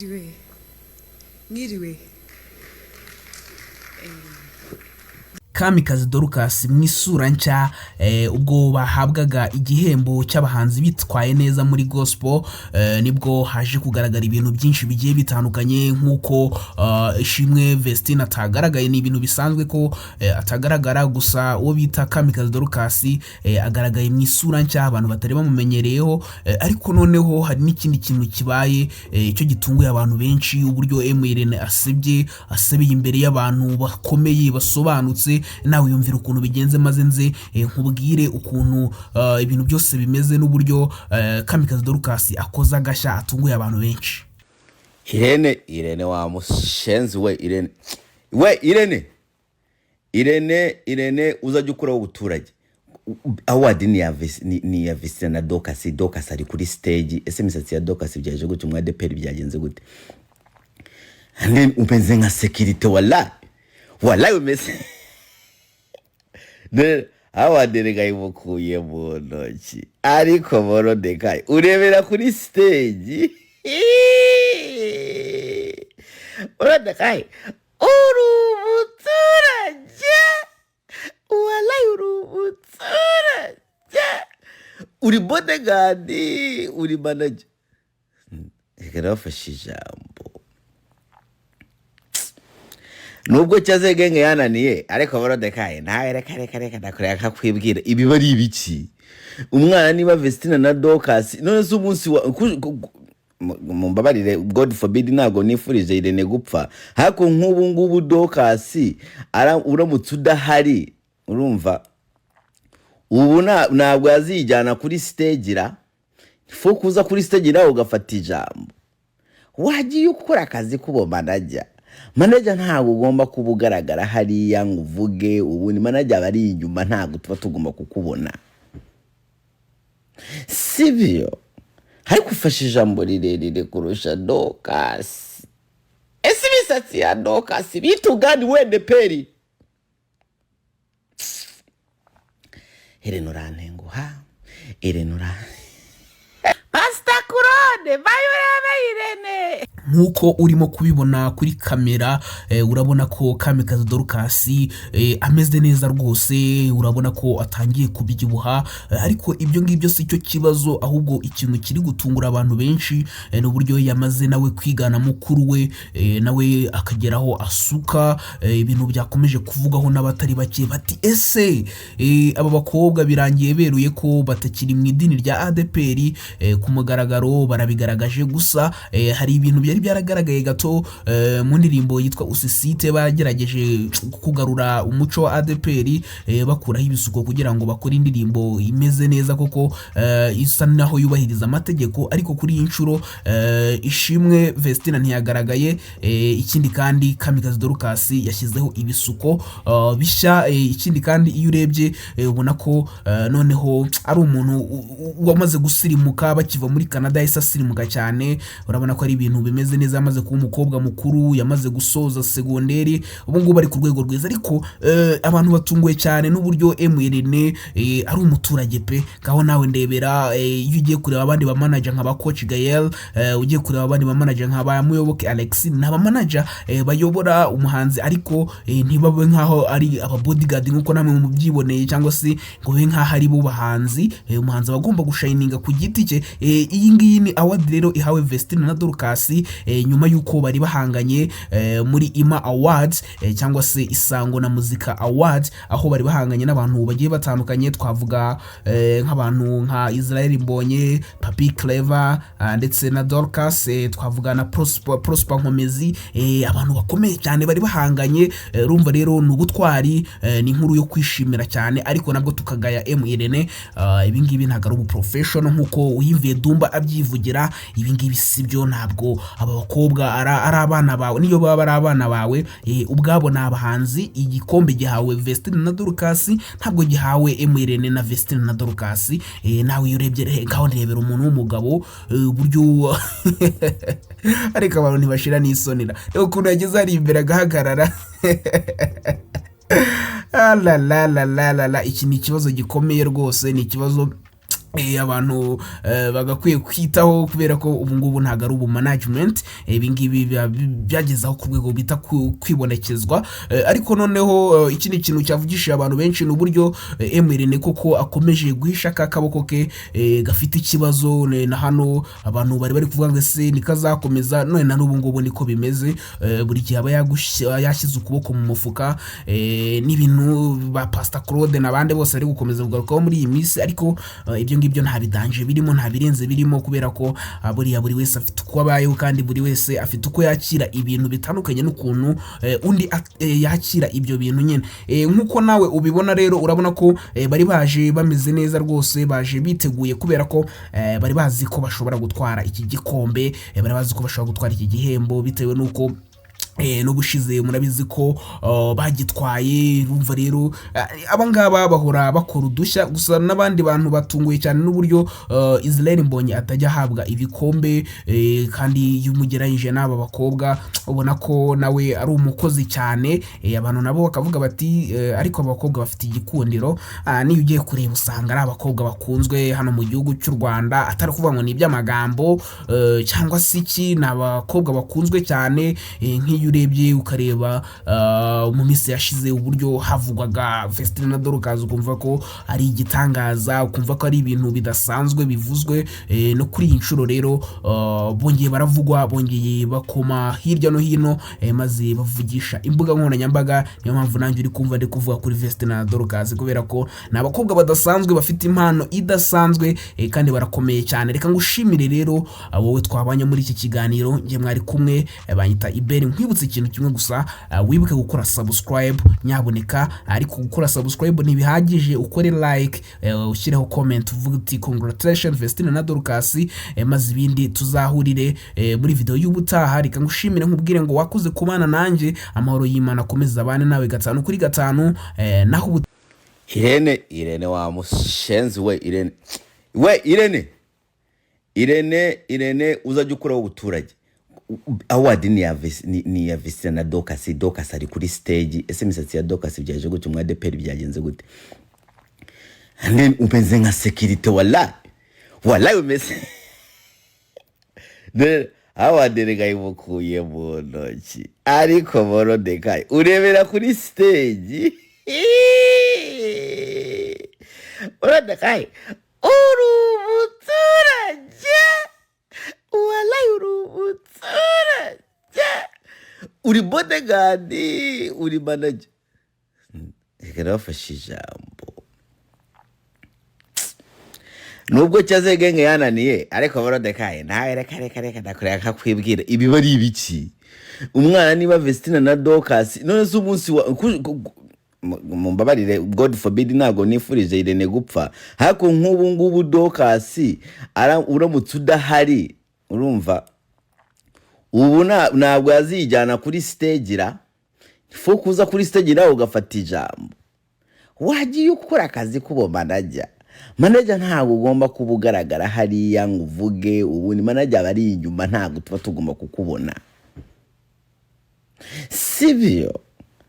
Mwiriwe, mwiriwe. Kamikazi Dorcas mu isura nshya, ubwo bahabwaga igihembo cy'abahanzi bitwaye neza muri gospel, nibwo haje kugaragara ibintu byinshi bigiye bitandukanye nk'uko Ishimwe Vestine atagaragaye. Ni ibintu bisanzwe ko atagaragara, gusa uwo bita Kamikazi Dorcas agaragaye mu isura nshya abantu batari bamumenyereyeho, ariko noneho hari n'ikindi kintu kibaye, cyo gitunguye abantu benshi, uburyo MRN asebye, asebeye imbere y'abantu bakomeye basobanutse. Nawe yumvira ukuntu bigenze, maze nze nkubwire ukuntu ibintu byose bimeze n'uburyo Kamikazi Dorcas akoze agashya atunguye abantu benshi. Irene, Irene wa mushenzi we, Irene we, Irene, Irene, Irene, uzajya ukuraho ubuturage. Award ni iya Vestine na Dorcas. Dorcas ari kuri stage. Ese imisatsi ya Dorcas byaje gute? Umwa ADEPR byagenze gute? Andi umeze nka sécurité, wallahi, wallahi umeze. Award rega imukuye mu ntoki, ariko Morodekayi urebera kuri stage. Morodekayi, uri umuturage, wallahi uri umuturage, uri bodyguard, uri manager. Reka nabafashe ijambo, nubwo cyazegenge yananiye, ariko Morodekayi nawe, reka reka reka, ndakureba kakwibwira ibiba ari ibiki. Umwana niba Vestina na Dorcas, none se umunsi wa mumbabarire, God forbid, ntabwo nifurije Irene gupfa, ariko nk'ubu ngubu Dorcas uramutse udahari, urumva ubu ntabwo yazijyana kuri stage ra fo kuza kuri stage nawe ugafata ijambo. Wagiye ukora akazi k'ubo manager. Manager ntabwo ugomba kuba ugaragara hariya ngo uvuge. Ubundi manager aba ari inyuma, ntabwo tuba tugomba kukubona, sibyo? Ariko ufashe ijambo rirerire kurusha Dorcas. Ese imisatsi ya Dorcas bitugani wende peri? Irene urantenguha, Irene ura Pasita Kurone bayo, urebe Irene. Nk'uko urimo kubibona kuri kamera, urabona ko Kamikazi Dorcas ameze neza rwose. Urabona ko atangiye kubyibuha, ariko ibyo ngibyo si cyo kibazo, ahubwo ikintu kiri gutungura abantu benshi ni uburyo yamaze nawe kwigana mukuru we, nawe akageraho asuka. Ibintu byakomeje kuvugaho n'abatari bake bati: "Ese aba bakobwa birangiye beruye ko batakiri mu idini rya ADEPR?" Ku mugaragaro barabigaragaje. Gusa hari ibintu byari byaragaragaye gato mu ndirimbo yitwa Usisite, bagerageje kugarura umuco wa ADEPR, bakuraho ibisuko kugira ngo bakore indirimbo imeze neza koko, isa naho yubahiriza amategeko. Ariko kuri iyi nshuro Ishimwe Vestina ntiyagaragaye. Ikindi kandi Kamikazi Dorcas yashyizeho ibisuko bishya. Ikindi kandi iyo urebye ubona ko noneho ari umuntu wamaze gusirimuka. Bakiva muri Canada yahise asirimuka cyane. Urabona ko ari ibintu bimeze neza, yamaze kuba umukobwa mukuru, yamaze gusoza segonderi, ubu ngubu ari ku rwego rwiza. Ariko abantu batunguwe cyane n'uburyo MRN ari umuturage pe. Ngaho nawe ndebera, iyo ugiye kureba abandi ba manager nka ba Coach Gael, ugiye kureba abandi ba manager nka ba Muyoboke Alex, ni aba manager bayobora umuhanzi, ariko ntibabe nkaho ari aba bodyguard nkuko namwe mubyiboneye, cyangwa se ngo be nkaho ari bo bahanzi. Umuhanzi aba agomba gushininga ku giti cye. Iyi ngiyi ni award rero ihawe Vestine na Dorcas, nyuma y'uko bari bahanganye muri IMA Awards, cyangwa se Isango na Muzika Awards, aho bari bahanganye n'abantu bagiye batandukanye. Twavuga nk'abantu nka Israel Mbonye, Papi Clever, ndetse na Dorcas, twavuga na Prosper Nkomezi, abantu bakomeye cyane bari bahanganye. Urumva rero ni ubutwari, ni inkuru yo kwishimira cyane, ariko nabwo tukagaya M Irene. Ibi ngibi ntabwo ari ubuprofessional nk'uko uyimviye Dumba abyivugira. Ibi ngibi si byo, ntabwo aba bakobwa ari abana bawe. Niyo baba ari abana bawe, ubwabo ni abahanzi. Igikombe gihawe Vestine na Dorcas, ntabwo gihawe M Irene na Vestine na Dorcas. Nawe iyo urebye, ngaho ndebera umuntu w'umugabo, uburyo, ariko abantu ntibashira n'isonera. Reba ukuntu yageze hari imbere agahagarara. Alalalala, iki ni ikibazo gikomeye rwose, ni ikibazo Abantu bagakwiye kwitaho, kubera ko ubu ngubu ntabwo ari ubu management. Ibi ngibi biba byageze aho ku rwego bita kwibonekezwa. Ariko noneho ikindi kintu cyavugishije abantu benshi ni uburyo M Irene koko akomeje guhisha ka kaboko ke gafite ikibazo. Na hano abantu bari kuvuga ngo ese nikazakomeza? None na n'ubu ngubu niko bimeze. Buri gihe aba yashyize ukuboko mu mufuka. N'ibintu ba Pastor Claude n'abandi bose bari gukomeza kugarukaho muri iyi minsi, ariko ibyo ngibyo nta bidanje birimo, nta birenze birimo, kubera ko buriya buri wese afite uko abayeho, kandi buri wese afite uko yakira ibintu bitandukanye n'ukuntu undi yakira ibyo bintu nyine. Nk'uko nawe ubibona rero, urabona ko bari baje bameze neza rwose, baje biteguye, kubera ko bari bazi ko bashobora gutwara iki gikombe, bari bazi ko bashobora gutwara iki gihembo, bitewe n'uko n'ubushize murabizi ko bagitwaye. Urumva rero, aba ngaba bahora bakora udushya gusa. N'abandi bantu batunguye cyane n'uburyo Israel Mbonyi atajya ahabwa ibikombe, kandi iyo umugereranyije n'aba bakobwa ubona ko nawe ari umukozi cyane. Abantu nabo bakavuga bati ariko abakobwa bafite igikundiro. Niyo ugiye kureba usanga ari abakobwa bakunzwe hano mu gihugu cy'u Rwanda, atari ukuvuga ngo ni iby'amagambo cyangwa se iki, ni abakobwa bakunzwe cyane. Nk'iyo urebye ukareba mu minsi yashize uburyo havugwaga Vestine na Dorcas, ukumva ko ari igitangaza, ukumva ko ari ibintu bidasanzwe bivuzwe. No kuri iyi nshuro rero bongeye baravugwa, bongeye bakoma hirya no hino, maze bavugisha imbuga nkoranyambaga. Niyo mpamvu nanjye uri kumva ndi kuvuga kuri Vestine na Dorcas, kubera ko ni abakobwa badasanzwe, bafite impano idasanzwe, kandi barakomeye cyane. Reka ngushimire rero wowe twabanye muri iki kiganiro. Njye mwari kumwe banyita Iberi. Nkwibutse ikintu kimwe gusa, wibuke gukora subscribe nyaboneka. Ariko gukora subscribe ntibihagije, ukore like, ushyireho comment, uvuge uti "Congratulations Vestine na Dorcas", maze ibindi tuzahurire muri video y'ubutaha. Reka ngushimire, nkubwire ngo wakoze kubana nanjye. Amahoro y'Imana akomeze abane nawe gatanu kuri gatanu. Naho ubu. Irene, Irene, wa mushenzi we, Irene we, Irene, Irene, Irene, uzajya ukuraho ubuturage. Award ni iya Vestine na Dorcas. Dorcas ari kuri stage. Ese imisatsi ya Dorcas byaje gute? Umwa ADEPR byagenze gute? And then umeze nka sécurité, wallahi, wallahi umeze. Award rega imukuye mu ntoki, ariko Morodekayi urebera kuri stage. Morodekayi, uri umuturage, wallahi uri umuturage, uri bodyguard, uri manager. Reka nabafashe ijambo. Nubwo Cyaze Gang yananiye, ariko Morodekayi nawe, reka reka reka, ndakureba nkakwibwira ibiba ari ibiki. Umwana niba Vestine na Dorcas, none se umunsi wa mumbabarire, God forbid, ntabwo nifurije Irene gupfa, ariko nk'ubu ngubu Dorcas uramutse udahari, urumva ubu ntabwo yazijyana kuri stage ra fo kuza kuri stage nawe ugafata ijambo. Wagiye ukora akazi k'ubo manager. Manager ntabwo ugomba kuba ugaragara hariya ngo uvuge. Ubundi manager aba ari inyuma, ntabwo tuba tugomba kukubona, sibyo?